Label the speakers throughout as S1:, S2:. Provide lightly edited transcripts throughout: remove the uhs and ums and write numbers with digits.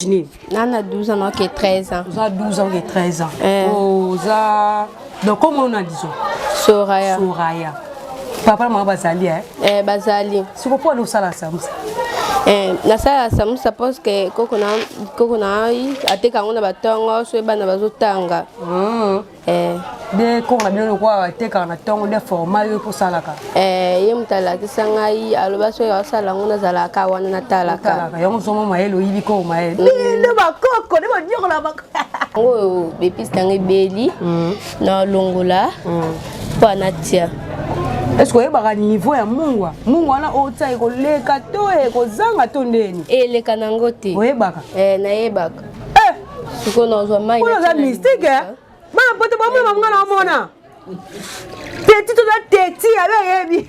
S1: Nini?
S2: Na 12 ans, naoke 13 ans.
S1: Oza 12 ans, oke 13 ans.
S2: Eh.
S1: Oza donc comment on a, disons?
S2: Soraya.
S1: Soraya. Papa na mama bazali, eh?
S2: Eh, bazali.
S1: Siko mpo ani osala samusa?
S2: Eh, nasala samusa parce que koko na ngai ateka yango na batongo so bana bazotanga. Eh.
S1: Nde koko na bino lokola atekaka na ntongo nde forma yo mpo osalaka?
S2: Eh, ye moto alakisa ngai, aloba soki asala yango nazalaka wana natalaka.
S1: Otalaka yango, ozoma mayele, oyibi koko mayele, bino bakoko nde banyokola bako.
S2: Yango oyo baépices nango ebeli, nalongola mpo anatia.
S1: Est ce que oyebaka niveau ya mungwa? Mungwa wana otia ekoleka to ekozanga to ndeni?
S2: Eleka nango te.
S1: Oyebaka?
S2: Eh, nayebaka.
S1: Eh!
S2: Sikoyo nazwa mai.
S1: Oyo oza mystique, eh? Bana poto bomona bango na omona teti, toza teti abe ayebi.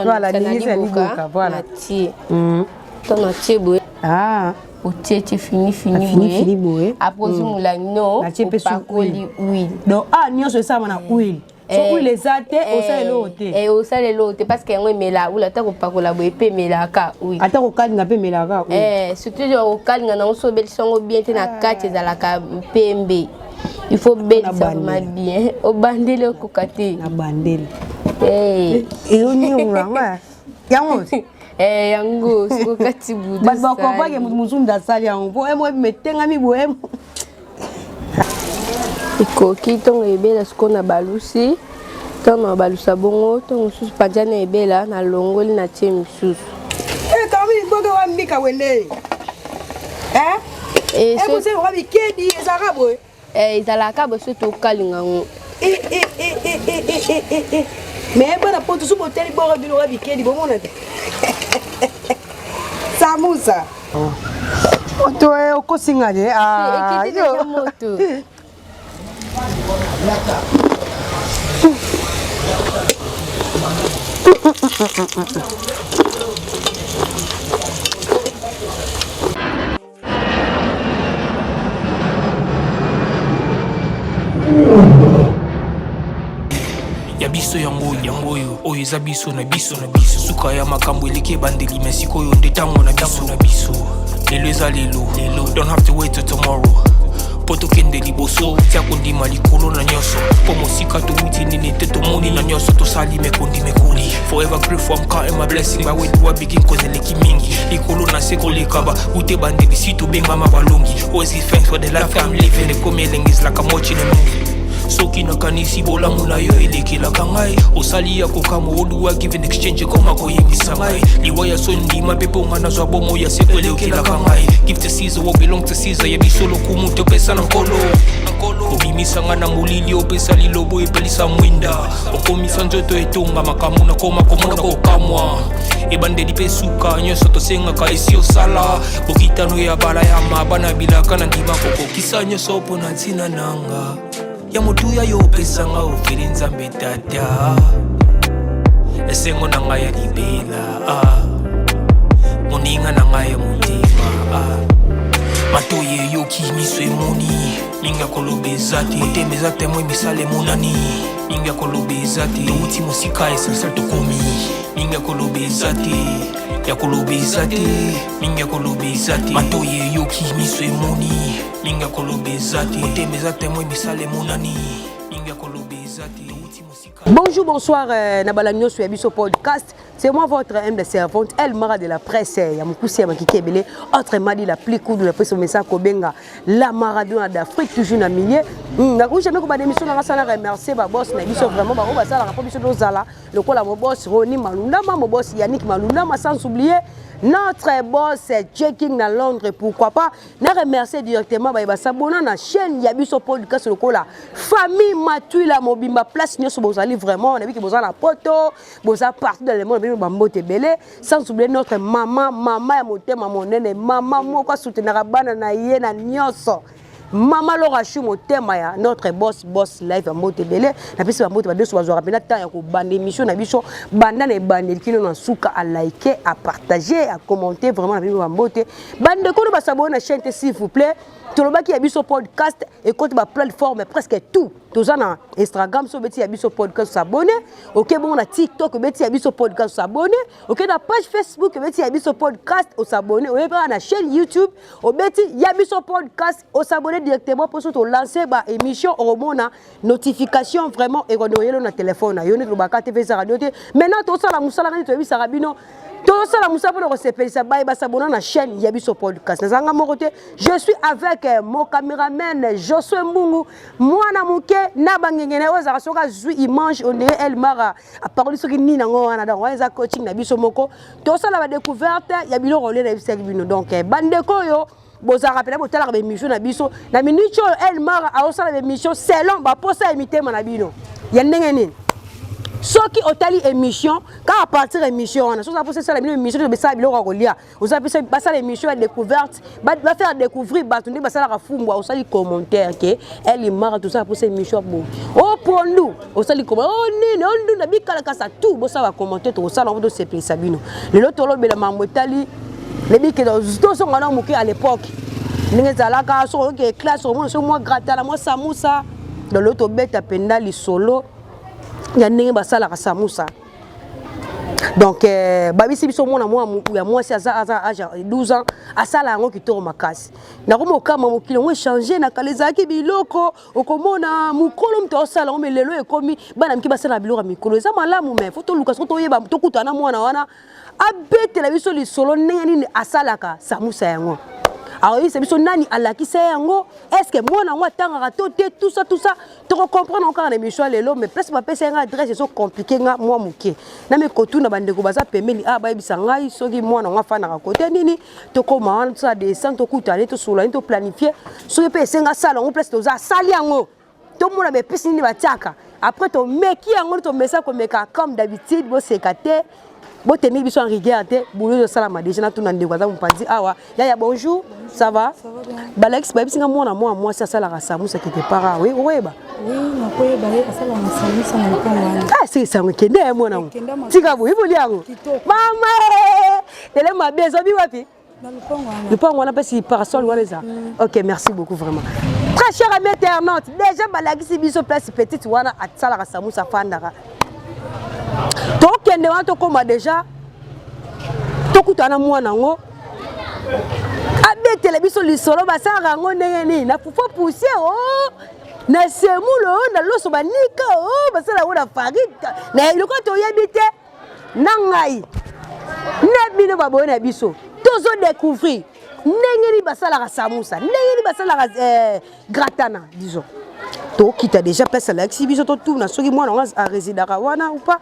S2: Voilà, ningisa
S1: liboka, voilà.
S2: Natie, ntango natie boye,
S1: ah.
S2: otie tie fini fini.
S1: Fini fini boye.
S2: Après ozwi molangi no.
S1: Natie mpe su
S2: opakoli huile.
S1: Donc ah, nyonso esalama na huile. So huile eza te, osala eloko te.
S2: Eh, osala eloko te parce que yango emela huile. Ata kopakola boye mpe emelaka huile.
S1: Ata kokalinga mpe emelaka huile.
S2: Eh, surtout kokalinga nango, so obelisi yango bien te, na kati ezalaka pembe. Il faut belisa vraiment bien, obandeli okoka te.
S1: Na bandeli.
S2: Eh.
S1: Ezoniongola yango yango.
S2: Eh, yango siko kati budu.
S1: Bato bakomprake moto mosusu mutu asali yango mpo emo metengami boye.
S2: Ekoki ntongo ebela, sikoyo na balusi. Ntongo na balusa bongo, ntongo mosusu panzana ebela, nalongoli, natie misusu.
S1: Kami liboke wa mbika wende. Ekose wa bikedi ezalaka boye.
S2: Ezalaka boye so tokalinga yango.
S1: Mais bana poto so boteli boko bino wa bikedi bomona te samusa moto okosinga de.
S2: Ekiti deja moto.
S3: Ya biso yango, yango oyo, oyo eza biso na biso na biso. Suka ya makambo eleki ebandeli, me sikoyo nde ntango na biso na biso. Lelo eza lelo lelo, don't have to wait till tomorrow mpo tokende liboso. Tia kondima likolo na nyonso mpo mosika towuti nini te, tomoni na nyonso tosali mekondi mekoli. Forever grateful, I'm counting my blessing. By where do I begin? Cause eleki mingi likolo na se koleka ba ute bandeli si tobengama balongi. Always give thanks for the life I'm living. Ekomi elengi, is like I'm watching a movie. Soki nakanisi bolamu na yo elekelaka ngai, osali ya kokamwa. Oduwa give in exchange ekoma koyebisa ngai liwa ya so ndima mpe mponga nazwa bomo ya seko elekelaka ngai. Give to Caesar what belong to Caesar. Ya biso lokumu topesa na Nkolo. Obimisa ngai na molili, opesa lilobo epelisa mwinda, okomisa nzoto etonga makambo nakoma komona kokamwa. Ebandeli mpe suka nyonso tosengaka esi osala bokitano ya bala ya mabana bilaka na ndima kokokisa nyonso mpo na ntina nanga ya motuya yo opesanga ofeli. Nzambe Tata, esengo na ngai ya libela, ah. Moninga na ngai ya motema, ah. Matoyi eyoki, miso emoni, mingi ya koloba eza te. Motema eza témoin, misala emonani, mingi ya koloba eza te. Touti mosika, essentiel tokomi, mingi ya koloba eza te, ya koloba eza te, mingi ya koloba eza te. Matoyi eyoki, miso emoni, mingi ya koloba eza te. Motema eza témoin, misala emonani, mingi ya koloba eza te. Touti mosika.
S1: Bonjour, bonsoir, na bala nyonso ya biso podcast. C'est moi votre humble servante, El Mara de la presse, ya Mukusi ya Makiki Ebele, autrement dit la plus cool de la presse, Messa Kobenga, la Maradona d'Afrique, toujours na milieu. Nakoki jamais ko ba émission na sana remercier ba boss na biso vraiment ba ba sala rapport biso dozala, lokola mo boss Roni Malundama, mo boss Yannick Malundama, sans oublier notre boss Checking na Londres, pourquoi pas na remercier directement ba s'abonner na chaîne ya biso podcast lokola famille Matuila mobimba. Place nyonso bozali vraiment, na biki bozala na poto, boza partout dans le monde, bino bambote ebele, sans oublier notre maman, mama ya motema monene, mama moko asoutenaka bana na ye na nyonso, mama Lora Shu, motema ya notre boss, boss live ya mbote ebele. Napesi bambote badeso bazwaka mpena temps ya kobanda émission na biso banda na ebandeli kino na suka, alike, apartage, acommente. Vraiment na bino bambote. Bandeko no basabone na chaîne te, s'il vous plaît. Tolobaki ya biso podcast ekoti baplateforme presque tout. Toza na Instagram, so obeti ya biso podcast, s'abonner. Oke bongo na TikTok, obeti ya biso podcast, s'abonner. Oke na page Facebook, obeti ya biso podcast, os'abonner. Oye kaka na chaîne YouTube, obeti ya biso podcast, os'abonner directement mpo so tolancer ba émission, okomona notification vraiment ekonoyelo na telefone na yo. Nde tolobaka te, eza radio te. Maintenant tosala mosala ngani, toyebisaka bino tosala mosala mpona kosepelisa baye basabona na chaîne ya biso podcast. Nazanga moko te, je suis avec mon caméraman Josue Mbungu, mwana moke na bangengene oyo ezalaka soki azwi image ondenge Elmara aparoli soki nini yango wana. Donc wana eza coaching na biso moko, tosala badécouverte ya biloko olie na yebisaki bino. Donc bandeko oyo bozalaka mpena botalaka baémission na biso na minute oyo, Elmara aosala baémission selon baposa ya mitema na bino ya ndenge nini. Soki otali émission kaka partir émission wana, soki oza mposa esala bino émission, besala biloko ya kolia, oza mpe basala émission ya découverte, bafaire découvrir bato nde basalaka fumbwa, osali commentaire ke Elimara tosala mposa émission ya boye, o pondu osali commentaire, o nini, o ndunda bikalakasa, tout bosala bacommentaire, tokosala yango, tosepelisa bino. Lelo tolobela mambo etali lebike, tozonga na moke à l'époque ndenge ezalaka. Soki oyoki classe, omona soki mwa gratana, mwa samusa. Lelo tobeta mpenza lisolo ya ndenge basalaka samusa. Donc babisi biso mwana mwa ya mwasi aza age ya 12 ans, asala yango kitoko makasi. Nakoma okama mokili yango échange. Na kala ezalaki biloko okomona mokolo moto aosala yango, mais lelo ekomi bana mike basala biloko ya mikolo. Eza malamu, mais faut toluka soki toyeba, tokutana na mwana wana, abetela biso lisolo ndenge nini asalaka samusa yango, akoyebisa biso nani alakisa ye yango, est-ce mwana yango atangaka to te, tout ça, tout ça, tokocomprendre yango kaka na émission ya lelo. Mais place bapesa ye nga adresse, ezocompliquer nga mwa moke. Nami kotuna bandeko baza pembeni awa, bayebisa ngai soki mwana yango afandaka kote nini. Tokóma wana, tosala descente, tokutana, tosolola, nini, toplanifier. Soki mpe esenga asala yango place toza, asali yango, tomona baepisi nini batiaka. Après tomeki yango, tomesa komeka comme d'habitude. Boseka te, botenir biso en rigueur te, boulot ezosalama déjà. Natuna ndeko aza mopanzi awa. Yaya, bonjour, ça va? Balakisi, bayebisi nga mwana mwa mwasi asalaka samusa quelque part awa, okoyeba?
S4: Oui, nakoyeba ye, asalaka samusa na lopango wana.
S1: Ah, seke sango ekende ye mwana ngo.
S4: Ekenda makasi.
S1: Tika boye iboli yango.
S4: Kitoko.
S1: Mama, tele mabe ezobi wapi?
S4: Na lopango wana.
S1: Lopango wana mpesi parasol wana eza. Ok, merci beaucoup vraiment. Très cher ami internaute, déjà balakisi biso place petite wana asalaka samusa afandaka. Tokende wana, tokóma déjà, tokutana na mwana yango, abetela biso lisolo basalaka yango ndenge nini, na fufu poussière o na semoule o na loso banika o basala yango na farine na eloko toyebi te. Na ngai na bino baboye na biso, tozodécouvrir ndenge nini basalaka samusa, ndenge nini basalaka gratana, disons. Tokita déjà place alakisi biso, totuna soki mwana yango arésidaka wana ou pas,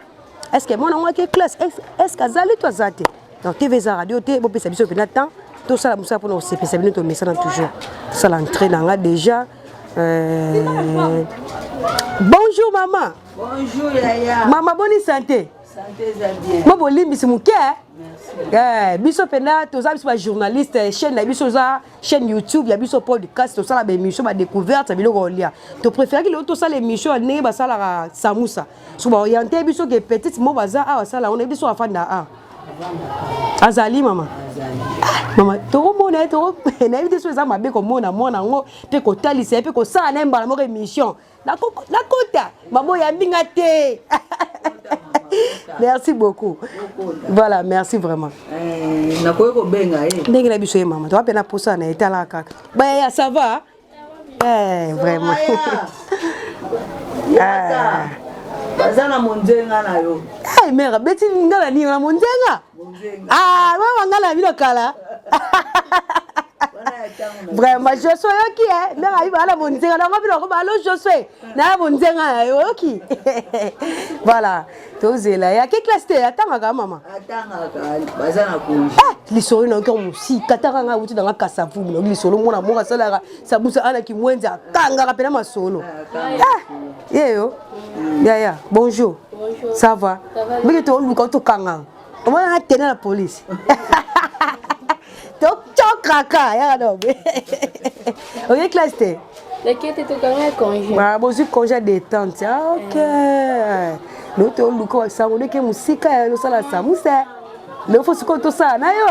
S1: est ce que mwana yango ake classe, est ce que azali to aza te. Donc TV eza radio te, bopesa biso mpena temps, tosala mosala mpona kosepesa bino. Tomesana toujours tosala entrée na nga déjà. Bonjour mama.
S5: Bonjour yaya.
S1: Mama, boni santé?
S5: Santé eza bien.
S1: Mo bolimbisi moke.
S5: Merci.
S1: Biso mpena toza biso bajournaliste, chaîne na biso eza chaîne YouTube ya biso podcast. Tosala baémission badécouverte ya biloko kolia. Topréféraki lelo tosala émission ya ndenge basalaka samusa. So baorienter biso ke petite mo baza awa asala yango. Nayebi biso afanda awa, azali mama. Mama, tokomona ye, nayebi te so eza mabe komona mwana yango mpe kotalisa ye mpe kosala na ye mbala moko émission. Nakota mama, oyambi nga te, merci beaucoup. Voilà, merci vraiment.
S5: Nakoki kobenga ye.
S1: Ndenge na biso ye mama, toza mpe na posa na ye. Talaka kaka bayaya, ça va? Vraiment.
S5: Yaka. Baza na monzenga na yo.
S1: Hey, mère, beti nga na nini na monzenga?
S5: Monzenga.
S1: Ah, mama, nga na bino kala.
S5: Wana ya ntango na
S1: Vraiment, Josué oyoki e mère ayi baa na monzenga nango bino ko balo Josué na monzenga na yo oyoki. Voilà, tozela ye ake classe te, atangaka mama?
S5: Atangaka, baza na congé.
S1: Ah, lisolo nayoki yango mosika, taka ngai wuti nanga Kasavubu, nayoki lisolo mwana moko asalaka sabusa anaki mwenzi, akangaka mpena masolo. Ah, yeyo yaya, bonjour.
S2: Bonjour.
S1: Ça va?
S2: Ça va.
S1: Biki toluka tokanga omona na tene na police, tokaka yaka dobe. Oye classe te?
S2: Nake te, tokanga congé.
S1: Ah, bozwi congé détente. Ah, ok. Lelo toluka sango ndeke mosika ya losala samusa. Lelo faut sikoyo tosala na yo.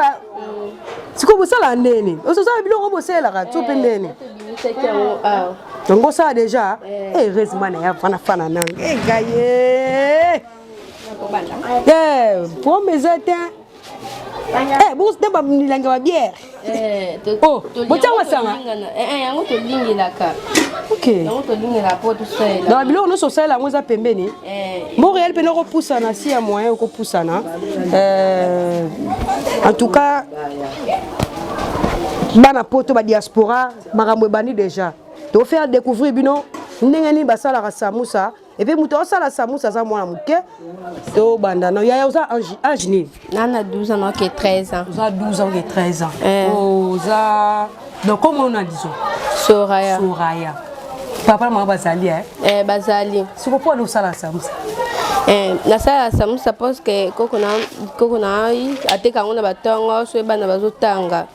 S1: Sikoyo bosala ndeni? Ososala biloko bosalelaka to mpe ndeni?
S2: Tobimisi. Totiaki yango awa.
S1: Yango osala déjà? Heureusement na ya fana fana nanga. Ngai ye. Pome eza te. Bokuta bamilangi ya babiere. Oh, botia masanga?
S2: Yango tolingelaka.
S1: Ok.
S2: Yango tolingelaka mpo tosalela.
S1: Donc biloko nyonso osalela yango eza pembeni. Montréal mpena okopusana si ya moyen okopusana. En tout cas bana poto ba diaspora makambo ebandi déjà. To faire découvrir bino ndenge nini basalaka samusa. Et puis moto osala samusa aza mwana moke. Tobanda na yaya, oza âge nini?
S2: Na 12 ans, oke 13 ans.
S1: Oza 12 ans, oke 13 ans. Oza donc comment on a disons?
S2: Soraya.
S1: Soraya. Papa na mama bazali eh?
S2: Bazali.
S1: Siko mpo osala samusa?
S2: Nasala samusa parce que koko na ngai ateka yango na batongo soki bana bazotanga.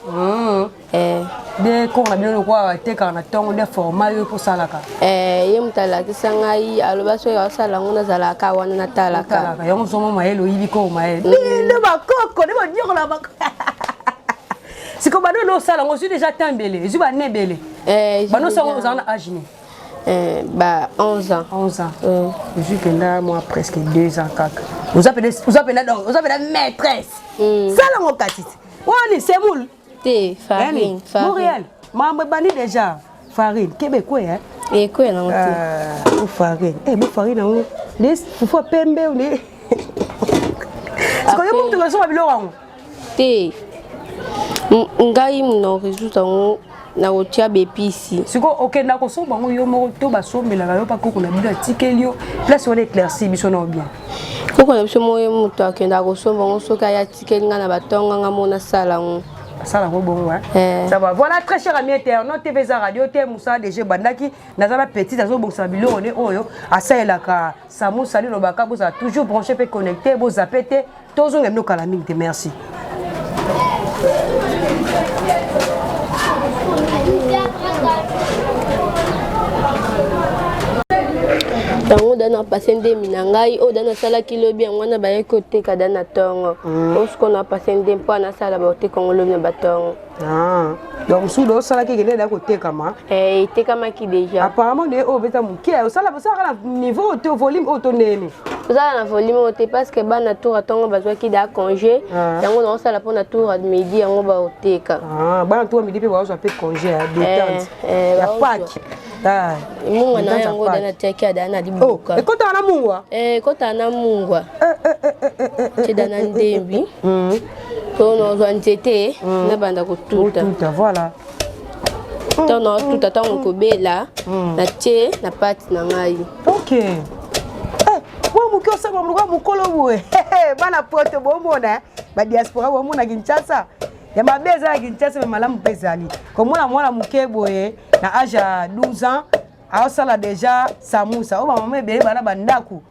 S1: Nde koko na bino lokola atekaka na ntongo nde format yo mpo osalaka?
S2: Ye moto alakisa ngai, aloba soki asala yango nazalaka wana natalaka.
S1: Yango ozoma mayele, oyibi koko mayele nde bakoko nde banyokola bakoko. Siko bano nde osala yango, ozwi déjà temps ebele, ezwi bane ebele. Bano osala yango ozala na âge nini?
S2: Ba 11 ans.
S1: 11 ans. Ozwi mpenza mwa presque 2 ans kaka, oza mpenza donc oza mpenza maîtresse. Sala yango kati te wani semoule?
S2: Te, farine.
S1: Montréal, makambo ebandi déjà. Farine kebe ekweya.
S2: Ekweya nango te.
S1: Bo farine, bo farine yango nde fufu ya pembe nde sikoyo moto kozonga biloko yango.
S2: Te, ngai na résoudre yango na kotia baépices.
S1: Sikoyo okenda kosomba yango yo moko to basombelaka yo? Mpa koko na bino atikeli yo place wana, éclairci biso na bien.
S2: Koko na biso moko moto akendaka kosomba yango, soki aya atikeli ngai na batonga, nga mo nasala yango.
S1: Asala yango bongo. Ça va. Voilà, très cher ami internaute, TV eza radio te, mosala déjà ebandaki. Naza na petite azobongisa biloko nde oyo asalelaka samusa. Lilobaka bozala toujours branché mpe connecté, bozape te, tozonga bino kala mingi te. Merci.
S2: Yango da na pase ndemi na ngai oyo da nasalaki lobi, yango wana bayaki koteka da na ntongo. Oyo sikoyo na pase ndemi mpo nasala, baoteka yango lobi na batongo.
S1: Donc mosusu do osalaki ekende da kotekama?
S2: Etekamaki déjà.
S1: Apparemment nde oyo obeta moke, osala osalaka na niveau to volume oyo to ndeni?
S2: Ozala na volume oyo te parce que bana tour ya ntongo bazwaki da congé. Yango naosala mpona tour ya midi, yango baoteka.
S1: Bana tour ya midi mpe bazwa mpe congé ya détente ya Pâques.
S2: Mungwa na yango da natiaki ada na libuka.
S1: Ekotaka na mungwa?
S2: Ekotaka na mungwa te da na ndembi to nazwa nzete nabanda kotuta.
S1: Voilà.
S2: Ntango naotuta, ntango kobela, natie na pâte na ngai.
S1: Ok, mwa moke osala moluka mokolo boye. Bana poto bomona, badiaspora bomona, Kinshasa ya mabe eza ya Kinshasa, me malamu mpe ezali komona mwana moke boye na âge ya 12 ans aosala déjà samusa oyo bamama ebele bana bandako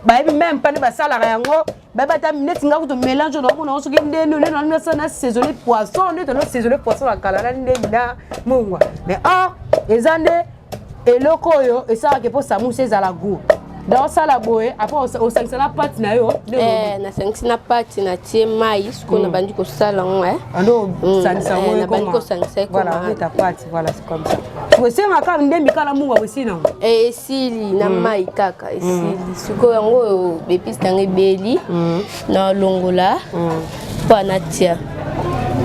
S1: bayebi même mpa nde basalaka yango, bayebi ata neti nga kutu mélange oyo naomona soki ndeni nde nasala na saisonner poisson, nde tono saisonner poisson na kala na ndeni na mungwa. Mais or eza nde eloko oyo esalaka mpo samusa ezala goût. Donc osala boye, après osangisa na pâte na yo.
S2: Nasangisi na pâte, natie mai, sikoyo nabandi kosala yango.
S1: Ando osangisa yango.
S2: Nabandi kosangisa.
S1: Voilà, obeta pâte, voilà, c'est comme ça. Osengaka ndembi kala mungwa esili nango.
S2: Esili na mai kaka, esili. Sikoyo yango oyo baépices nango ebeli, nalongola mpo natia.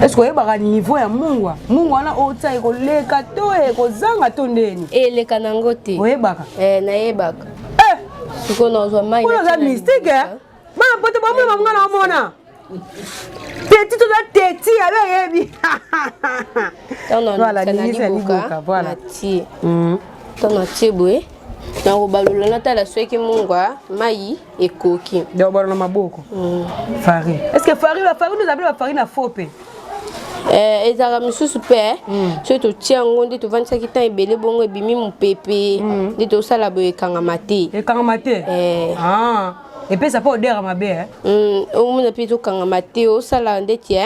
S1: Est ce que oyebaka niveau ya mungwa? Mungwa wana otia ekoleka to ekozanga to ndeni?
S2: Eleka nango te.
S1: Oyebaka?
S2: Nayebaka. Sikoyo nazwa mai.
S1: Oyo oza mystique. Bana poto bomona bamonga na omona teti, toza teti abe oyebi.
S2: Voilà, ningisa ya liboka,
S1: voilà.
S2: Natie, ntango natie boye, nakobalola, natala soki mungwa mai ekoki.
S1: Donc balola maboko. Farine, est ce que farine, bafarine ozabeli bafarine ya faux mpe?
S2: Ezalaka misusu mpe soki totia yango nde tovandisaki ntan ebele bongo ebimi mopepe, nde tosala boye ekangama te.
S1: Ekangama te. Epesa mpe odeur mabe.
S2: Omona mpe ezokangama te, osala ndeti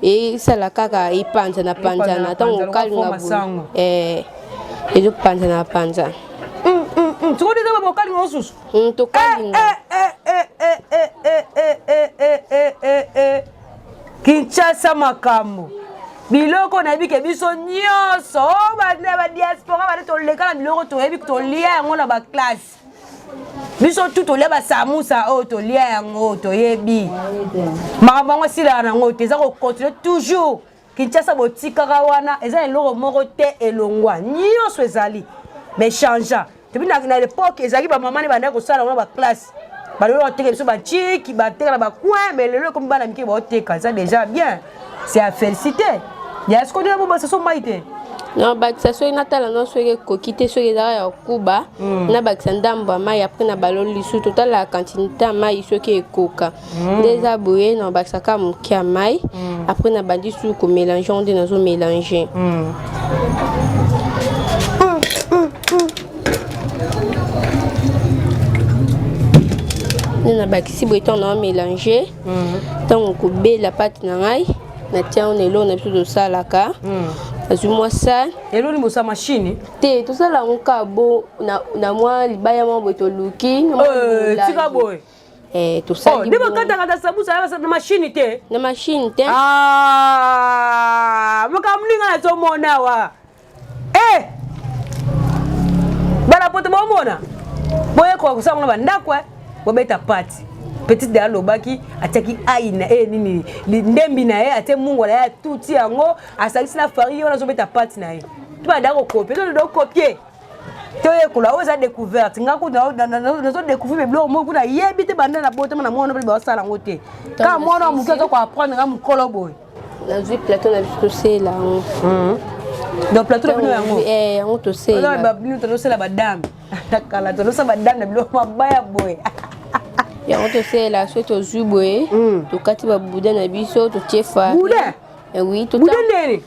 S2: esala kaka epanzana panzana ntango okalinga boye, ezopanzana panzana.
S1: Sikoyo eza bokalinga osusu?
S2: Tokalinga.
S1: Kinshasa makambo. Biloko nayebi ke biso nyonso oh, ba diaspora bale toleka na biloko toyebi tolia yango na ba classe. Biso tu tolia ba samusa oyo oh, tolia yango toyebi. Makambo yango esilaka nango te eza ko continuer toujours. Kinshasa botikaka wana eza eloko moko te elongwa nyonso ezali mais changea tobi na, na l'époque ezalaki bamama nde bandaki kosala yango na baklasse balelo bateka biso bachiki bateka na bacoin mais lelo ekomi bana mike baoteka eza déjà bien c'est à féliciter ya sikoyo ndenge bobasa so mai te
S2: nabakisa soki natala no soki ekoki te soki ezaka ya kokuba mm. nabakisa ndambo ya mai apres na baloli lisusu totalaka quantité ya mai soki ekoka mm. nde eza boye nabakisa kaka moke ya mai mm. apres nabandi susu komélange yango nde nazo mélange mm. nde nabakisi boye ntango na mélange ntango kobela pate na ngai natia yango na eloko na biso tosalaka nazwi mwa sani
S1: eloni bosa machine
S2: te tosala yango kaka bo na mwa libaya mwa boye toluki
S1: tika boye
S2: Eh, tosali oh,
S1: nde bakatakata sabusa na machine te
S2: na machine te
S1: ah, makambo ninga nazomona awa eh! bana poto bomona boyekola kosala ngo na bandako eh? bobeta pati petite de alobaki atiaki ai na ye nini ndembi na ye atie mungwa na ye atuti yango asangisi na farine wana azobeta pati na ye to bada kokopie to dokopie toyekola oyo eza découverte nga kutu nazo découvrir biloko moko kuna yebi te banda na botama na mwana mpe baosala yango te kaka mwana wa moke aza koapprendre nga mokolo boye
S2: nazwi plateau na biso tosela yango
S1: mhm. donc plateau na bino yango
S2: eh, yango tosela
S1: bino tozosela badame na kala tozosala badame na biloko mabaya boye
S2: yango tosela soki tozwi boye mm. tokati babuda na biso totie
S1: farine
S2: boudin eh oui
S1: boudin ndeni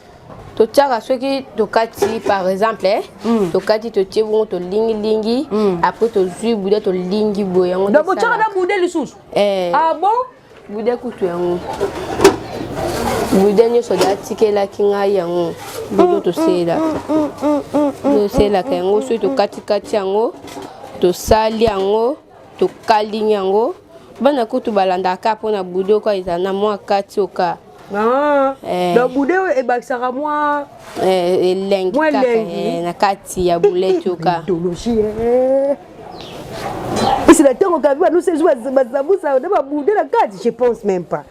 S2: totiaka soki tokati par exemple eh, mm. tokati totie bongo tolingilingi mm. après tozwi boudin tolingi boye yango
S1: donc botiaka na boudin lisusu
S2: eh.
S1: ah bon
S2: Boudin kutu yango boudin nyonso da atikelaki ngai yango bodo toselaka toselaka yango soki tokatikati yango tosali yango tokalingi yango bana kutu balandaka mpona boudin oka ezala na mwa kati oka
S1: Ah, eh. Donc boudin oyo ebakisaka mwa
S2: eh, elengi kaka eh, na kati ya boulette oka
S1: idéologie eh. esi na ntango kabi banusa ezwi basambusa na babude na kati je pense même pas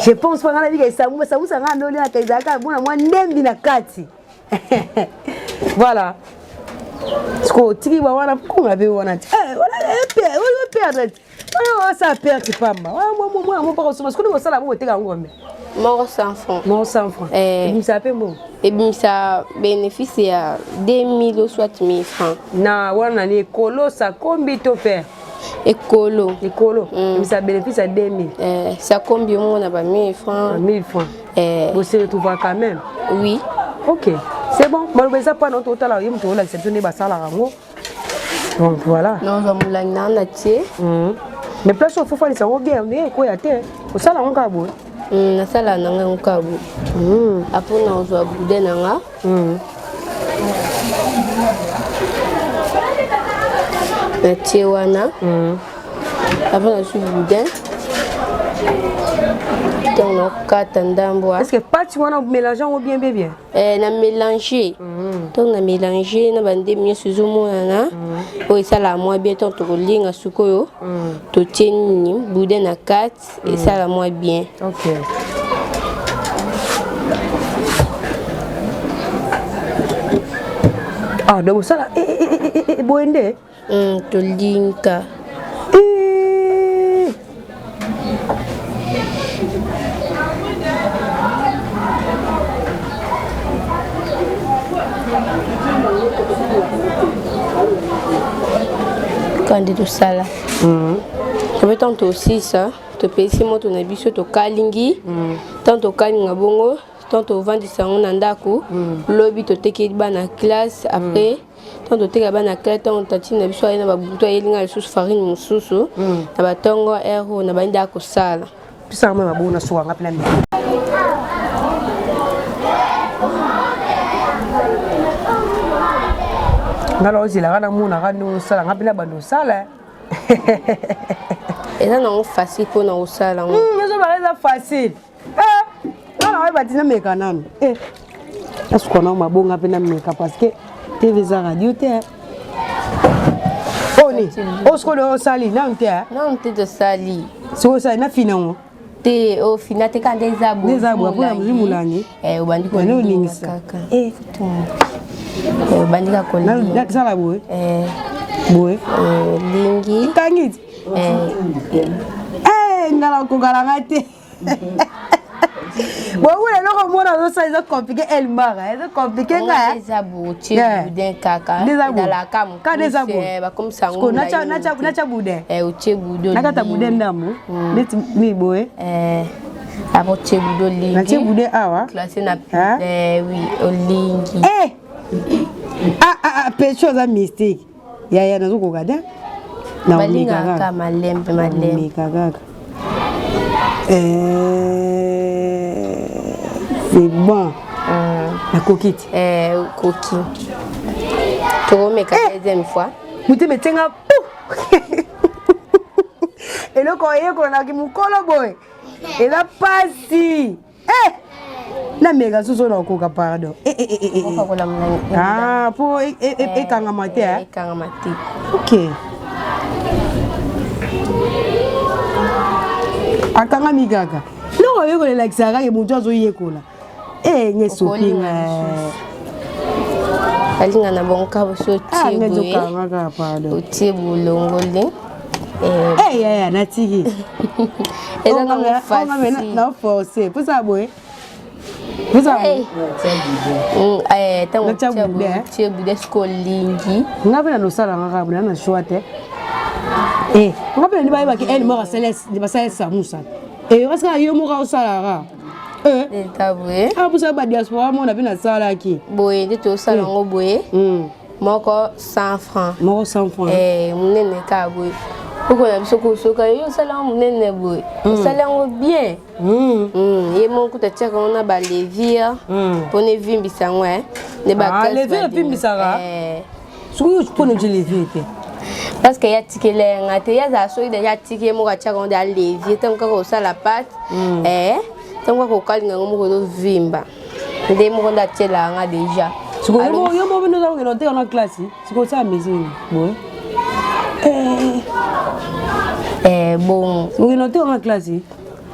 S1: je pense pas ngai nabika esambusa sambusa ngai ndoliaka ezalaka mona mwa ndembi na kati voilà sikoyo otiki ba wana konga mpe wana ti oyo oyo osala perte pamba mwana mo mpaka osomba sikoyo osala bongo oteka yango combien
S2: moko 100 francs
S1: moko 100 francs
S2: eh.
S1: ebimisa mpe mbongo
S2: ebimisa bénéfice ya 2000 ou soit 1000 francs
S1: na wana nani ekolo sakombi to père
S2: ekolo
S1: ekolo mm. ebimisa bénéfice ya 2000
S2: eh, sakombi omona ba 1000 francs
S1: 1000 francs
S2: eh.
S1: bose retrouva quand même
S2: oui
S1: ok c'est bon maloba eza mpana ototala ye moto olakisa biso nde basalaka yango donc voilà
S2: nozwa molangi na na tie
S1: mhm. mais place oyo fofandisa yango bien ndenge ekweya te osala yango kaka boye
S2: mm, nasala na ngai yango kaka boye mm. apres nazwa boudin na nga mm. natie wana apres nazwi boudin ntango nakokata ndambo
S1: est ce que pati wana mélange yango bien bien bien
S2: Eh, na mélange ntango na mélange na bandemi nyonso ezomonana mm. oyo esalaka mwa bien ntango tokolinga sikoyo mm. totie nini boudin na kati mm. esala mwa bien
S1: okay. ah, donc osala eh, eh, boye nde
S2: Tolinka. Kandi tosala. Tobe ntango tosisa topesi moto na biso tokalingi ntango tokalinga bongo ntango tovandisa yango na ndako lobi totekeli bana classe après ntango toteka bana classe ntango tantine na biso aye na babutu ayeli ngai lisusu farine mosusu na batongo heure oyo na bandi kosala
S1: pesaka mai mabongo nasuka nga mpena miki nga naozelaka namonaka ndenge osala nga mpena bando osala
S2: eza nango facile mpona kosala yango
S1: ezobaka eza facile eh, nga na oyeba ti nameka nanu eh, nasuka nao mabonga mpe nameka parce que tv eza radio te oni oyo sikoyo osali nanu te
S2: nanu te tosali
S1: sikoyo osali nafina yango
S2: te ofina te kaka nde eza
S1: boye eza boye mpona mozwi molangi
S2: eh, obandi kolingisa kaka eh. Eh, obandi kaka
S1: kolingasala boye boye
S2: lingi
S1: kangi ti nga nakokala nga te bokula eloko mona ozosala eza compliqué elmara eza compliqué nga
S2: eza botie boudin kaka ezalaka
S1: mokuse
S2: bakomisa yango
S1: natya boudin
S2: otie boudin
S1: nakata boudin ndambo neti mi boye
S2: apo otie boudin olingi
S1: natie boudin awa
S2: classe na oui olingi
S1: ah ah pecho aza mystique yaya nazokoka te
S2: balingaka malembe malembe
S1: kaka c'est bon nakoki te
S2: okoki tokomeka deuxième fois
S1: motema etenga pu eloko oyekolanaki mokolo boye eza pasi Eh! nameka susu oyo nakokoka pardon eh, eh, eh, eh, eh. Ah, po ekangama te
S2: ekangama te
S1: ok akangami kaka noko oyekola elakisaka kaka moto azoyekola e nge sopinga
S2: balinga na bango kaka bosi otie boye otie bolongoli
S1: Eh, yaya natiki
S2: eza nango facile
S1: na force mposa boye mposa
S2: ntango otie bude soki olingi
S1: nga mpe na nosala nga kaka na na choix te nga mpe nani bayebaki ele moko basala samusa kasi kaka yo moko osalaka
S2: boye
S1: mposa badiaspora mona mpe nasalaki
S2: boye nde tosala yango boye moko 100 francs
S1: moko 100 francs
S2: eh munene ka boye koko na biso kosoka yo osala yango munene boye mm. osali yango bien mm. Mm. ye moko kuta atiaka yango na balevire mpona evimbisa yango eh.
S1: nde balevire evimbisaka soki mpona otie levire te
S2: parce que ye atikela yanga te ye azala soki deja atiki ye moko atiaka yango deja levire ntango kaka osala pate ntango kaka okalinga yango moko ezovimba nde moko nde atielaka nga deja
S1: sikoyo yo moko nde ozakokende oteka na classe sikoyo osala mesure boye
S2: eh, bon
S1: okende oteka na classe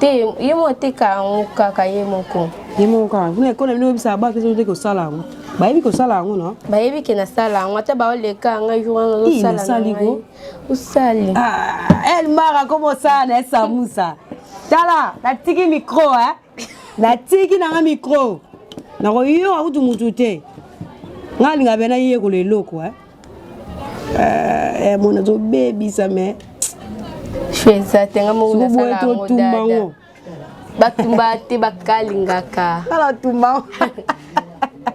S2: te ye moko ateka yango kaka ye moko
S1: ye moko kaka kuna ekole bino oyebisaka bana te kosala yango bayebi kosala yango no
S2: bayebi ke nasala yango ata baoleka ngai jour wana ozosala osali
S1: elmara komo osala na esamusa tala natiki micro eh? Natiki na nga micro. Nakoyoka kutu mutu te. Nga alinga be nayekola eloko eh. Eh, mona azobebisa me
S2: eza te nga moko nasala yango dada batumba te bakalingaka
S1: tala tumba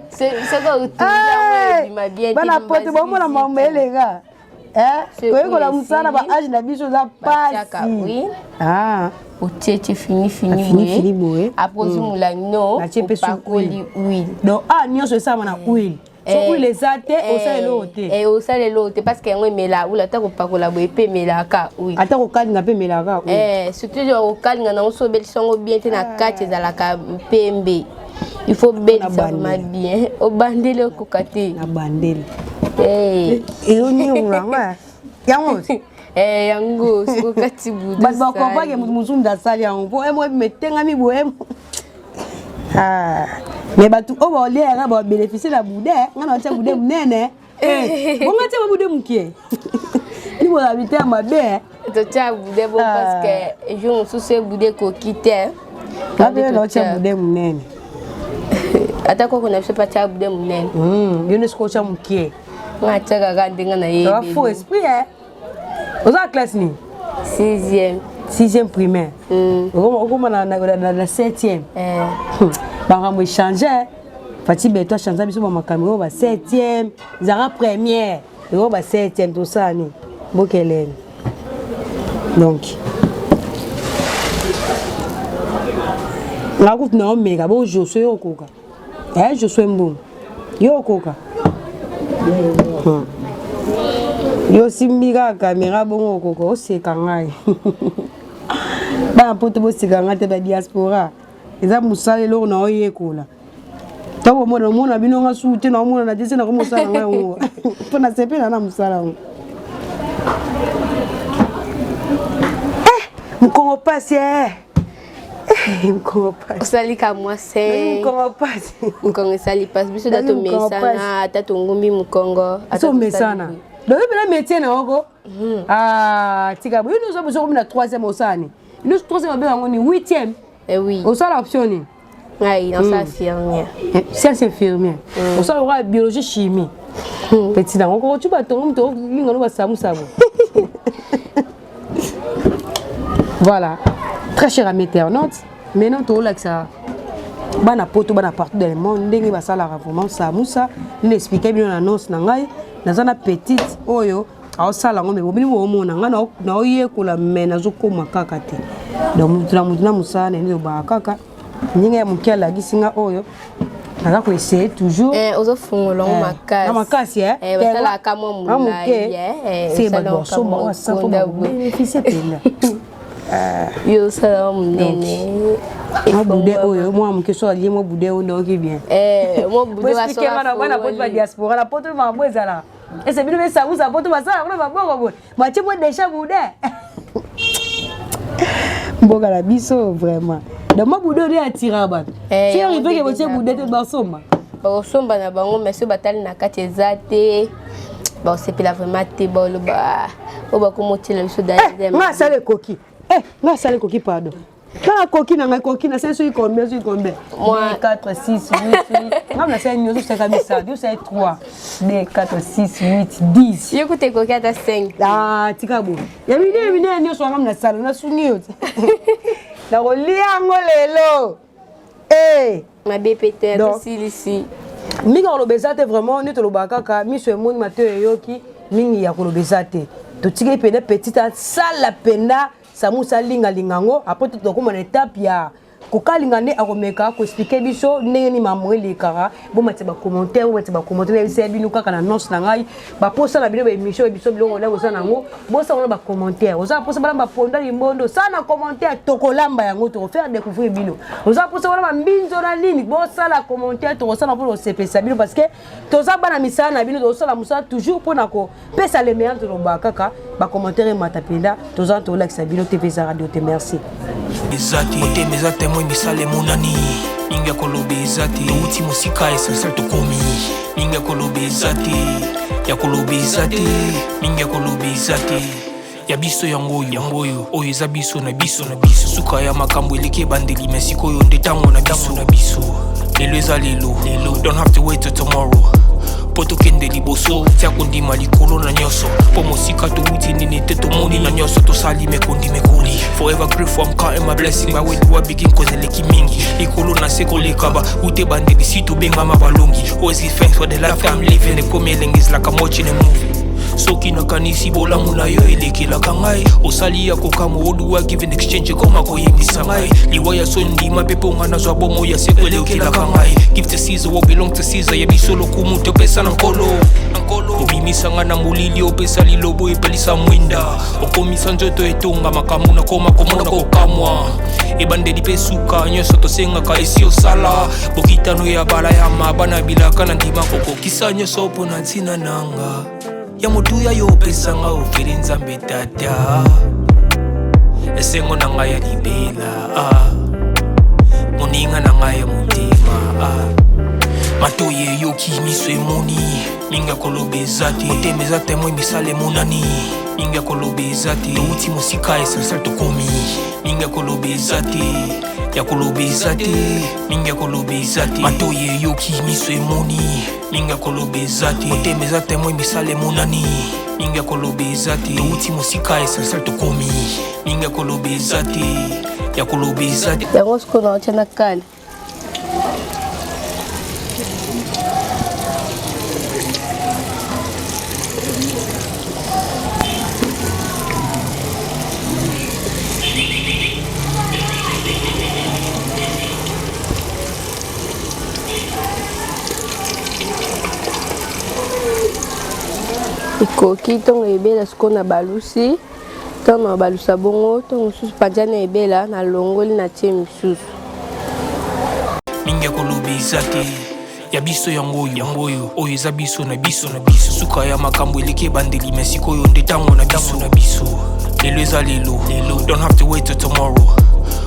S2: soki otumbi yango ebima bien
S1: bana poto bomona mambo eleka Eh, koyekola mosala ba age na biso eza pasi
S2: ah. otie tie fini fini boye après ozwi hmm. molangi no opakoli huile
S1: donc a ah, nyonso esalama na huile so eh, huile eza te eh, osala eloko te
S2: osala eloko te parce que yango emela huile ata kopakola boye mpe emelaka huile
S1: ata kokalinga mpe emelaka
S2: surtout kokalinga nango so obelisi yango bien te na kati ezalaka pembe il faut belisa vraiment bien obandeli okoka te
S1: na bandeli ezoniongola yango yango
S2: eh, yango soki okati budu
S1: bato bakomprake moto mosusu moto asali yango mpo emo metengami boye ah. mais bato oyo baolia yanga babénéficie na bude nga na batia bude monene eh, bonga tia babude mokie ni bozala mitema mabe
S2: totia bude bo ah. parce que jour mosusu ebude ekoki te
S1: ngape naotia bude monene
S2: ata koko na biso mpe atia bude monene
S1: hmm, yo nde soki otya mokie
S2: nga atiaka kaka ndenge na ye
S1: faux esprit eh oza na classe nini
S2: sixième
S1: sixième primaire hmm. okoma na septième
S2: eh.
S1: hmm. makambo echange fati beto achange biso bamakambo oyo ba septième ezalaka première Yango ba septième tosala nini bokelene donc nga kutu na omeka bo josue yo okoka eh josue mbongo yo okoka hmm. yo osimbi kaka kamera bongo okoka oseka ngai bana poto boseka ngai te ba diaspora. Eza mosala eloko na oyekola. Ntango omona omona bino nga suku te na omona na te na mosala ngai yango. Mpo nasepela na mosala yango. Eh, mokongo pasi eh. Eh, mokongo pasi.
S2: Osali ka mwa se.
S1: Mokongo pasi.
S2: Mokongo esali pasi biso da tomesana ata tongumbi mokongo.
S1: Ata tomesana. Donc mpena métier na yoko. Ah, tika boye nyonso biso komi na troisième osala nini? Nyonso troisième abenga yango nini? Huitième.
S2: Eh oui.
S1: Osala option nini?
S2: Ngai nasala infirmière.
S1: Science infirmière. Osala lokola biologie chimie. Petit nango okoki batongo moto olinga no basamusamu. Voilà. Très cher ami internaute, maintenant tolakisa bana poto bana partout dans le monde ndenge basalaka vraiment samusa nini expliquer bino na annonce na ngai naza na petite oyo aosala yango me bobini boomona ngai naoyekola me nazokoma kaka te donc motu na motu na mosala na ye lobaka kaka ndenge ya moke alakisi nga oyo naza koessaye toujours
S2: eh, ozofungola yango makasi
S1: na makasi eh?
S2: eh, basalaka mwa molai eh,
S1: se bato basomba oyo asapo bakobénéficie mpenza
S2: yo osala monene
S1: mwa bude oyo mwa moke so alie mwa bude oyo ndoki bien
S2: mwa bude
S1: bana poto ba diaspora na poto makambo ezalaka ese bino besabusa poto basala kuna maboko boye matie mwa deja bude mboka na biso vraiment donc mwa bude oyo atira bato si arrive ke botie bude te basomba
S2: bakosomba na bango mais soki batali na kati eza te bakosepela vraiment te baloba oyo bakomotiela biso
S1: nga asala ekoki nga asala ekoki pardon nga nakoki na ngai koki nasali soki combien soki combien 2 4 6 8 nga nasali nyonso osaka misato osali 3 2 4 6 8 10
S2: yo kuta ekoki ata 5
S1: ah tika boye ya minene minene nyonso wanga nasala nasungi yo te nakolia yango lelo
S2: Eh! Mabe pe te tosilisi.
S1: Mingi ya koloba eza te vraiment nde tolobaka kaka miso emoni matoyi eyoki mingi ya koloba eza te totikeli mpenza petite asala mpenza samusa alingalinga yango apres tokoma na etape ya kokalinga nde akomeka koexplike biso ndenge nini makambo elekaka bomatisa bacommentaire bomatisa bacommentaire nayebisa ya bino kaka na annonce na ngai baposa na bino baémission ya biso biloko olia boza na yango bosala na bacommentaire oza na posa balamba ponda limbondo sala na commentaire tokolamba yango tokofaire découvrir bino oza na posa balamba mbinzo na nini bosala commentaire tokosala mpona kosepelisa bino parce que toza bana misala na bino tozosala mosala toujours mpona kopesa le meilleur tolobaka kaka bacommentaire emata mpenza toza tolakisa bino tv eza radio te merci
S3: eza te motema eza temoin misala emonani mingi ya koloba eza te touti mosika essentiel tokomi mingi ya koloba eza te ya koloba eza te mingi ya koloba eza te ya biso yango oyo yango oyo oyo eza biso na biso na biso suka ya makambo eleki ebandeli me sikoyo nde ntango na biso na biso lelo eza lelo lelo don't have to wait till tomorrow mpo tokende liboso tia kondima likolo na nyonso mpo mosika towuti nini te tomoni na nyonso tosali mekondi mekoli forever grateful I'm counting my blessing by where do I begin cause eleki mingi likolo na se koleka ba ute bandeli si tobengama balongi always give thanks for the life I'm living ekomi elengi is like I'm watching a movie soki nakanisi bolamu na yo elekelaka ngai osali ya kokamwa oduwa give in exchange ekoma koyembisa ngai liwa ya soni ndima mpe mpo ngai nazwa bomoi ya seko elekelaka ngai give to Caesar what belong to Caesar ya biso lokumu topesa na nkolo obimisa ngai na molili opesa lilobo epelisa mwinda okomisa nzoto etonga makambo nakoma komona kokamwa ebandeli mpe suka nyonso tosengaka esi osala bokitano ya balayama bana bilaka na ndima kokokisa nyonso mpo na ntina nanga ya motuya yo opesanga ofeli nzambe tata esengo na ngai ya libela ah. moninga na ngai ya motema ah. matoyi eyoki miso emoni mingi ya koloba eza te motema eza temoin misala emonani mingi ya koloba eza te touti mosika essentiel tokomi mingi ya koloba eza te ya koloba eza te mingi ya koloba eza te matoyi eyoki miso emoni mingi ya koloba eza te motema eza temoin misala emonani mingi ya koloba eza te touti mosika essentiel tokomi mingi ya koloba eza te ya koloba eza te
S2: yango sikoyo naotya na kale ekoki ntongo ebela sikoyo na balusi ntango na balusa bongo ntongo mosusu panza na ebela nalongoli na tie misusu.
S3: Mingi ya koloba eza te. Ya biso yango oyo, yango oyo, oyo eza biso na biso na biso. Suka ya makambo eleki ebandeli, mais sikoyo nde ntango na biso na biso. Lelo eza lelo, lelo. Don't have to wait till tomorrow.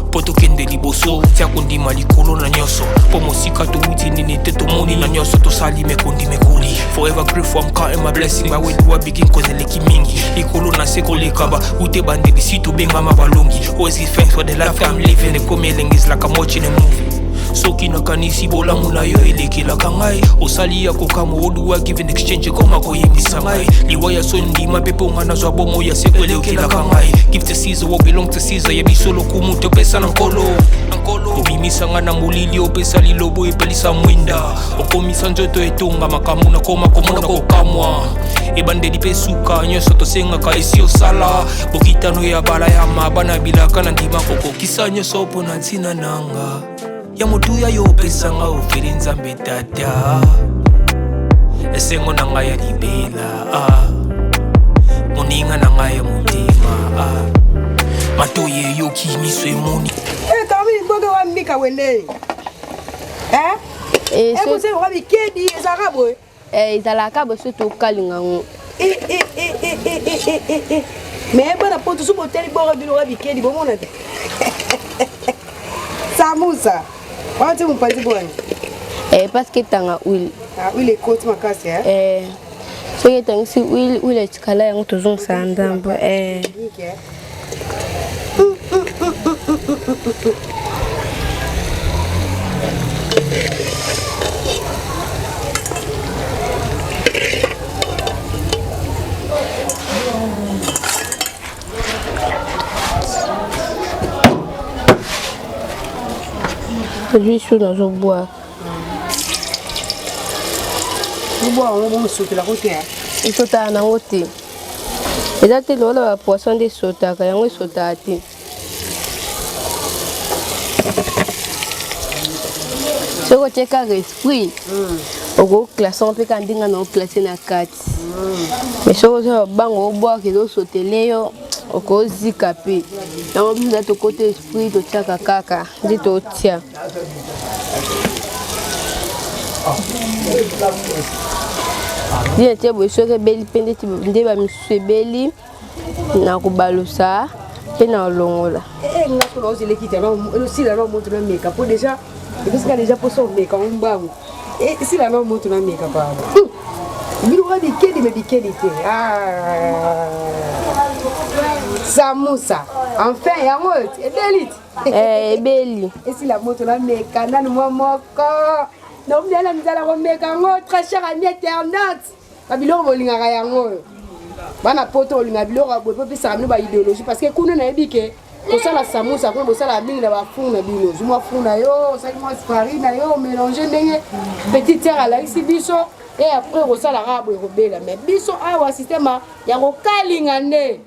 S3: Mpo tokende liboso, tia kondima likolo na nyonso. Mpo mosika towuti nini te tomoni na nyonso tosali mekondi mekoli. Forever grateful, I'm counting my blessing. By where do I begin? Cause eleki mingi. Likolo na se koleka ba ute bandeli si tobengama balongi. Always give thanks for the life I'm living. Ekomi elengi is like I'm watching a movie. Soki nakanisi bolamu na yo elekelaka ngai, osali ya kokamwa oduwa give in exchange ekoma koyebisa ngai liwa ya so ndima mpe mpo nga nazwa bomoi ya seko elekelaka ngai. Give to Caesar what belong to Caesar, ya biso lokumu topesa na nkolo. Obimisa nga na molili, opesa lilobo epelisa mwinda, okomisa nzoto etonga makambo nakoma komona kokamwa. Ebandeli mpe suka nyonso tosengaka esi osala bokitano ya bala ya mabana bilaka na ndima kokokisa nyonso mpo na ntina nanga ya motuya yo opesanga ofeli nzambe tata esengo na ngai ya libela ah. Moninga na ngai ya motema ah. Matoyi eyoki miso emoni.
S1: Kami wa mbika wende. Eh?
S2: Eh, so-
S1: Ekose wa bikedi ezalaka boye.
S2: Eh, ezalaka boye so tokalinga yango.
S1: Eh, eh, eh, eh, eh, eh, eh, eh, eh. Mais bana poto so boteli boro bino wa bikedi bomona te. Samusa. Wana te mopanzi bwani.
S2: Eh, parce que etanga huile.
S1: Ah, huile ekoti makasi eh.
S2: Eh, soki etangisi huile, huile etikala yango tozongisa ndambo. Eh.
S1: Technique, eh.
S2: Ozwi su nazobwaka.
S1: Obwa yango bomosopelako te.
S2: Esotaka nango te, eza te lokola bapoisson nde esotaka yango, esotaka te. Soki otie kaka esprit, okoclasse mpe kaka ndenge na oclasse na kati. Mais soki oza bango obwaka, ezosotele yo, okozika mpe yango. Biso eza tokota esprit, totiaka kaka nde totia. Nde tie boye, soki ebeli mpe ndeti nde bamisusu ebeli na kobalusa mpe na kolongola.
S1: Nga so naozela ekita osila na moto nameka, po déjà epesika déjà mposa omeka ngo mbangu. Esila na moto nameka pardon. Biloko bikedi me bikedi te. Ah. Samusa enfin yango oyo ti ebeli ti.
S2: Eh, ebeli.
S1: Esila moto nameka nanu mwa moko naombiala nzala komeka yango. Très cher ami internaute, babiloko bolingaka yango oyo, bana poto bolinga biloko ya boye mpo epesaka bino baidéologie, parce que kuna nayebi ke kosala samusa kuna bosalaka mingi na bafour na bino. Ozwi mwa four na yo, osali mwa farine na yo, mélange ndenge petite sœur alakisi biso, et après kosala kaka boye kobela. Mais biso awa système ya kokalinga nde.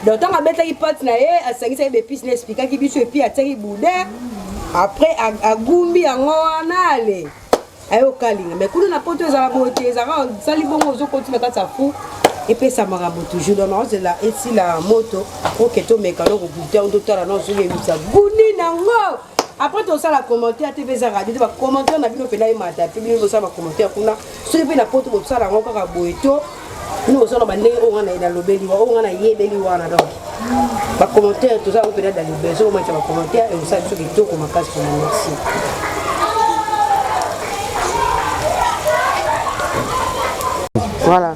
S1: Donc ntango abetaki pâte na ye, asangisaki baépice na expliquaki biso, et puis atiaki boudin, après agumbi yango wana, ale aye okalinga. Mais kuna na poto ezala boye te, ezalaka osali bongo, ozokoti na kati ya four, epesa makambo toujours. Donc naozela esila moto oke tomeka no kogoûter yango, totala no soki ebisa guni nango. Après tosala commentaire te mpe eza radio te, bacommentaire na bino mpena emata mpe bino bosala bacommentaire kuna. Soki mpe na poto bosala yango kaka boye to bino bosala bandenge oyo nga nalobeli, oyo nga nayebeli wana. Donc bacommentaire toza yango mpena dans le besoin, omatisa bacommentaire ekosala biso kitoko makasi mpona. Merci. Voilà,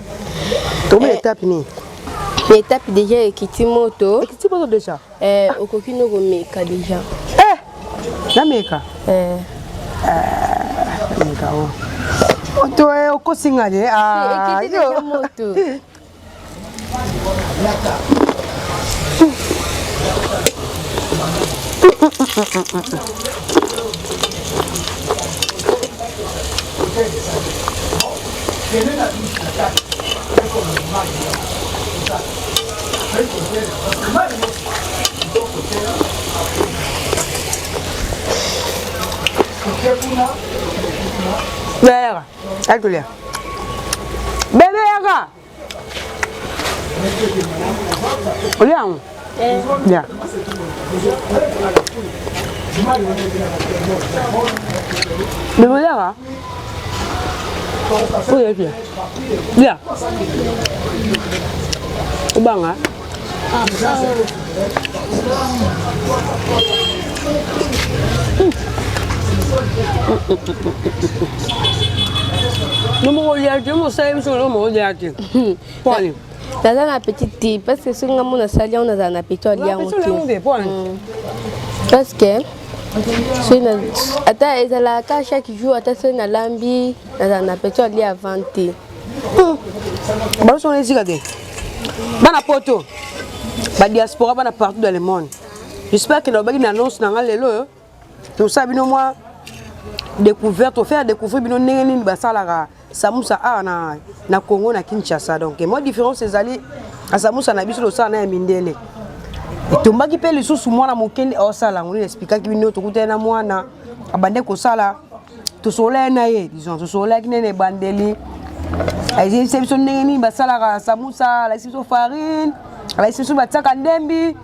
S1: tokomi na étape nini?
S2: Étape déjà ekiti moto.
S1: Ekiti moto déjà.
S2: Eh, okoki no komeka déjà.
S1: Eh, nameka.
S2: Eh.
S1: Nameka o moto e okosinga de. Ah,
S2: ekiti déjà moto.
S1: Yaka atulia bebe, yaka olia yango ya. Bebe oliaka oyo epi lia obanga. Yo moko olia te, yo mosala biso yo moko olia te. Pwani.
S2: Naza na appétit te parce que soki nga mona asali yango, nazala na appétit alia yango te.
S1: Pwani.
S2: Parce que soki ata ezalaka chaque jour, ata soki nalambi, nazala na appétit alia avant te.
S1: Balosonga esika te. Bana poto, badiaspora, bana partout dans le monde, j'espère que nalobaki na annonce na nga lelo oyo tosala bino mwa découverte, tofaire découvrir bino ndenge nini basalaka samusa awa na Congo, na Kinshasa. Donc mwa différence ezali na samusa na biso tosala na ya mindele. Etombaki mpe lisusu mwana mokende aosala yango nini, expliquaki bino. Tokutani na mwana abande kosala, tosololaki na ye, disons tosololaki nene ebandeli, ayebisa biso ndenge nini basalaka samusa. Alakisi biso farine, alakisi biso batiaka ndembi,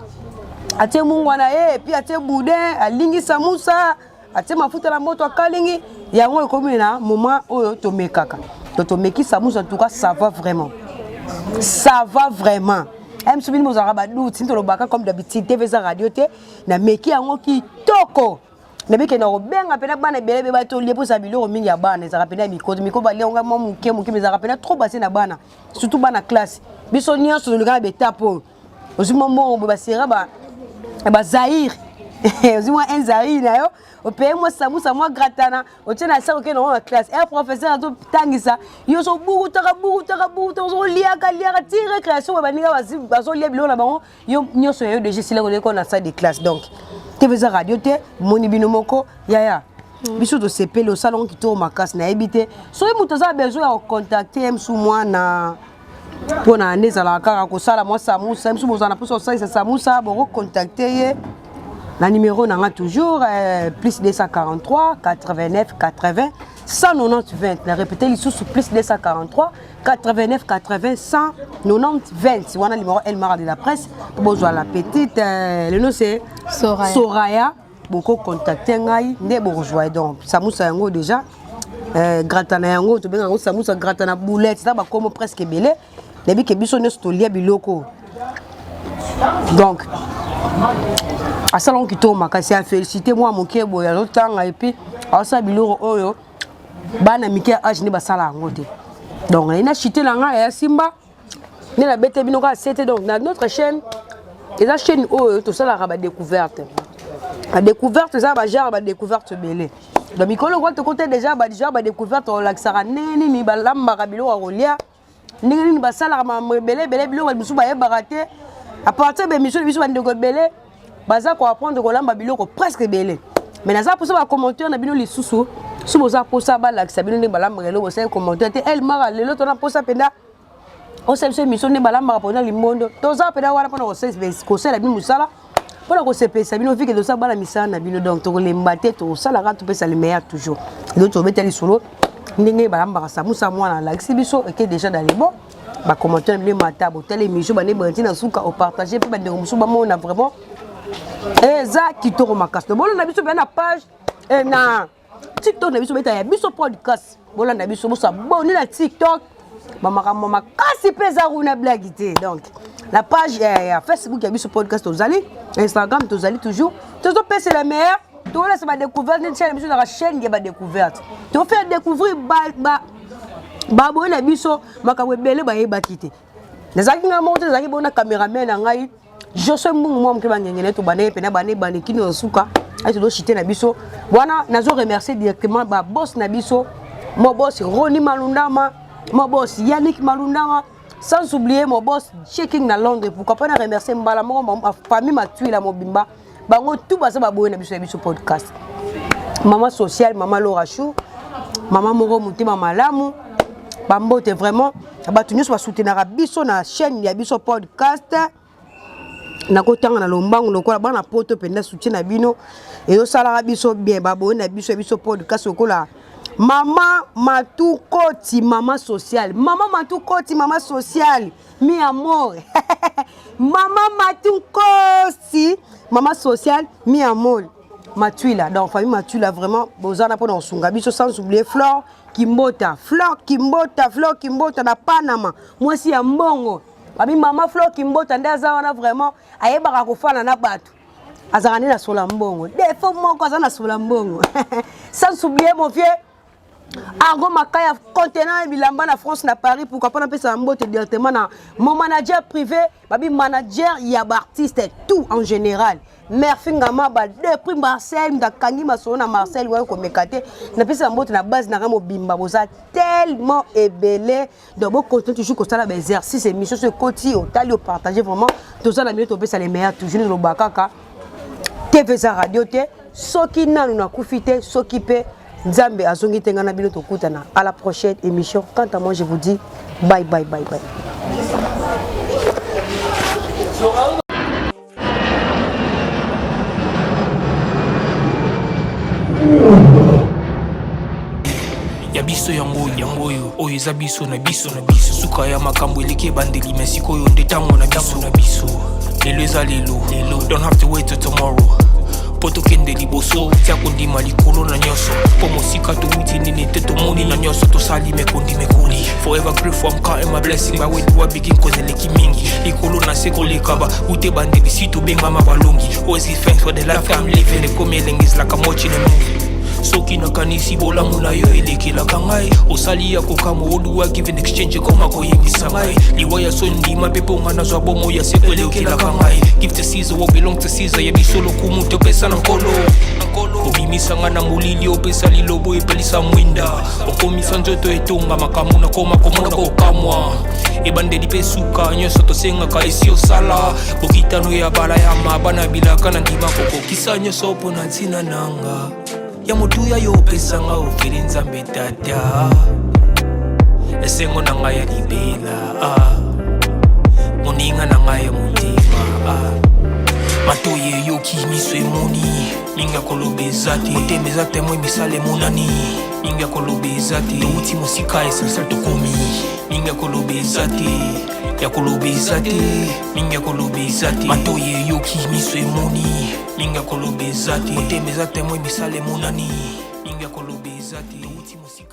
S1: atie mungwa na ye, et puis atie boudin, alingi samusa, atie mafuta na moto, akalingi yango. Ekomi na moment oyo tomekaka to tomeki samusa. En tout cas, ça va vraiment, ça va vraiment. Mosu bino bozalaka baduti, tolobaka comme d'habitude, TV eza radio te. Nameki yango kitoko, nabikenda kobenga mpena bana ebele be batolie mposa biloko mingi ya bana. Ezalaka mpena ya mikoto miko, balia ngo mwa moke moke, ezalaka mpena trop base na bana, surtout bana classe. Biso nyonso tolingaka baétape oyo. Ozwi mwa mbongo boye, basera bazaire, ozwi mwa un zaire na yo, opeye mwa samusa, mwa gratana, otie na sac, okende nango na classe. E professeur azotangisa yo, ozobukutaka bukutaka bukutaka, ozoliaka liaka ti récréation boye. Baninga bazolia biloko na bango, yo nyonso ya yo déjà esila koleka na salle de classe. Donc TV eza radio te, moni bino moko yaya. Biso tosepeli, osala ngo kitoko makasi. Nayebi te soki moto aza besoin ya kocontacter ye mosu mwana mpona nde ezalaka kaka kosala mwa samusa mosu, bozala na mposa kosalisa samusa, bokocontacter ye na numéro na nga toujours, plus 243 89 80 190 20. Na répété lisusu, plus 243 89 80 190 20. Wana numéro El Mara de la presse. Mpo bozwa la petite, le nom c'est
S2: Soraya.
S1: Soraya, bokocontacter ngai nde bokozwa ye. Donc samusa yango déjà, gratana yango tobenga yango samusa gratana, boulette, eza bakomo presque ebele. Nayebi ke biso nyonso tolia biloko. Donc asalango kitoko makasi, afélicité mwa moke boye, azotanga, et puis aosala biloko oyo bana mike ya age nde basala yango te. Donc naye na chite na ngai ya simba nde nabete bino kaka sete. Donc na notre chaîne, eza chaîne oyo tosalaka badécouverte. Badécouverte eza bagenre, badécouverte ebele. Donc mikolo kwa tokota déjà bagenre badécouverte, olakisaka ndenge nini balambaka biloko ya kolia, ndenge nini basalaka makambo ebele ebele, biloko mosusu bayebaka te. À partir ya baémission na biso, bandeko ebele baza koapprendre kolamba biloko presque ebele. Mais naza mposa bacommentaire na bino lisusu. So boza mposa balakisa bino ndenge balambaka eloko, bosali commentaire te. El Mara, lelo tona mposa mpenza osala biso émission nde balambaka mpona limbondo. Toza mpenza wana mpona kosala bino mosala, mpona kosepelisa bino vike tosala bana misala na bino. Donc tokolemba te, tokosalaka, topesa le meilleur toujours. Donc tobeta lisolo ndenge balambaka samusa, mwana alakisi biso, eke déjà dans les bon. Bacommentaire na bino mata, botala émission bande banti na suka, opartage mpe bandeko mosusu bamona. Vraiment eza kitoko makasi. Bolanda biso mpe na page, na TikTok na biso, beta ya biso podcast. Bolanda biso, bosabonner na TikTok, bamakambo makasi mpe eza kuna, blague te. Donc la page ya Facebook ya biso podcast, tozali Instagram, tozali toujours, tozopesela meilleur, tolesa badécouverte. Nde chaîne na biso ezaka chaîne ya badécouverte, tofaire découvrir baboye na biso makambo ebele bayebaki te. Nazalaki ngai moko te, nazalaki bona cameraman na ngai Josue Mbungu, mwa moke bangengene tobanda mpena banda ebanda kino na suka. Ayi tozochite na biso wana. Nazo remercier directement baboss na biso, mo boss Roni Malundama, mo boss Yannick Malundama, sans oublier mon boss Checking na Londres. Pourquoi pas na remercier mbala moko famille Matuila mobimba, bango tout baza baboye na biso ya biso podcast. Mama sociale, mama Laura Chou, mama moko motema malamu, bambote vraiment bato nyonso basoutenaka biso na chaîne ya biso podcast. Nakotanga na lombangu lokola bana poto mpenza, soutien na bino ezosalaka biso bien. Baboye na biso ya biso podcast lokola mama Matu Koti, mama sociale, mama Matu Koti, mama sociale, mi amor, mama Matu Kosi, mama sociale, mi amor. Matuila, donc famille Matuila, vraiment bozana mpona kosunga biso. Sans oublier Flore Kimbota, Flore Kimbota, Flore Kimbota na Panama, mwasi ya mbongo. Babi mama Flore Kimbota nde aza wana, vraiment ayebaka kofana na bato, azalaka nde na sola mbongo, defo moko aza na sola mbongo. Sans oublier mon vieux Argo Makaya, contenant bilamba na France, na Paris. Pourquoi pas napesa mbote directement na mon manager privé, babi manager ya baartiste tout en général, Merci Ngamaba depuis Marseille. Ndakangi masolo na Marseille wana komeka te. Napesa mbote na base na nga mobimba, boza tellement ebele. Donc bocontinue toujours kosala baexercice, émission so ekoti, otali, opartage. Vraiment toza na mino, topesa les meilleurs toujours. Toloba kaka TV eza radio te. Soki nanu nakufi te, soki mpe Nzambe azongi te, ngai na bino tokutana à la prochaine émission. Quant à moi, je vous dis bye bye bye bye.
S3: Ya biso yango yango oyo, oyo eza biso na biso na biso. Suka ya makambo eleki ebandeli, me sikoyo nde ntango na biso na biso. Lelo eza lelo lelo, don't have to wait till tomorrow mpo tokende liboso. Tia kondima likolo na nyonso, mpo mosika towuti nini te, tomoni na nyonso tosali mekondi mekoli. Forever grateful, I'm counting my blessing. By where do I begin? Cause eleki mingi likolo na se koleka ba ute bandeli si tobengama balongi. Always give thanks for the life I'm living. Ekomi elengi, is like I'm watching a movie. Soki nakanisi bolamu na yo elekelaka ngai, osali ya kokamwa. Oduwa give in exchange, ekoma koyebisa ngai liwa ya so ndima mpe mpo nga nazwa bomo ya seko elekelaka ngai. Give to Caesar what belong to Caesar. Ya biso lokumu topesa na Nkolo. Obimisa nga na molili, opesa lilobo epelisa mwinda, okomisa nzoto etonga makambo nakoma komona kokamwa. Ebandeli mpe suka, nyonso tosengaka esi osala. Bokitano ya bala ya mabana bilaka na ndima kokokisa nyonso mpo na ntina nanga ya motuya yo opesanga ofeli. Nzambe Tata, esengo na ngai ya libela, ah. Moninga na ngai ya motema, ah. Matoyi eyoki, miso emoni, mingi ya koloba eza te. Motema eza témoin, misala emonani, mingi ya koloba eza te. Towuti mosika, essentiel tokomi, mingi ya koloba eza te, ya koloba eza te, mingi ya koloba eza te. Matoyi eyoki, miso emoni, mingi ya koloba eza te. Motema eza témoin, misala emonani, mingi ya koloba eza te. Towuti mosika.